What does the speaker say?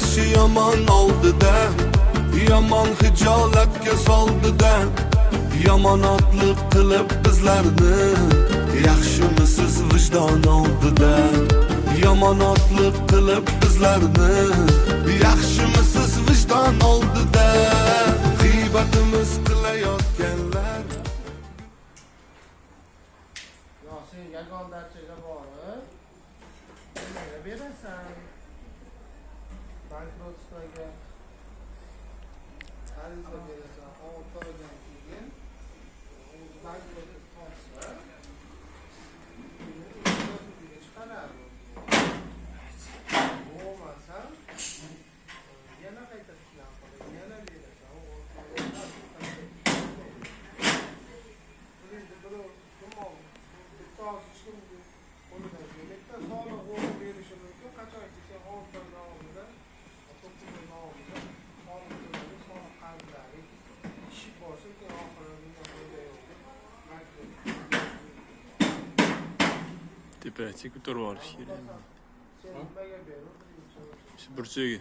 Yaxshi yomon oldida yomon hijolatga soldida, yomonotlik qilib bizlarni. Yaxshimisiz vijdon oldida? Yomonotlik qilib bizlarni, yaxshimisiz vijdon oldida? G'iybatimiz qilayotganlar. Yo, sen yagon dachaga borib nimaga berasan? Банкротство ga ariza berasan. 6 oydan keyin u bankrot topsa, sudga chiqaradi. Bo'lmasa, yana qayta tiklanib qoladi, yana berasan. U 6 oydan qayta tiklanmaydi. Endi birov gumon, bitta hozir hech kim qo'lidan kelmaydi. Soliq o'zi berishi mumkin. Qachonki sen 6 oy davomida, 9 oy davomida soliq to'ladi, soliq qarzlaring shishib borsa, keyin oxiri bundan foyda yo'q deb bankrot. Tepaga ko'tarib olish kerak. Sen nimaga berib birinchi Shu burchagiga.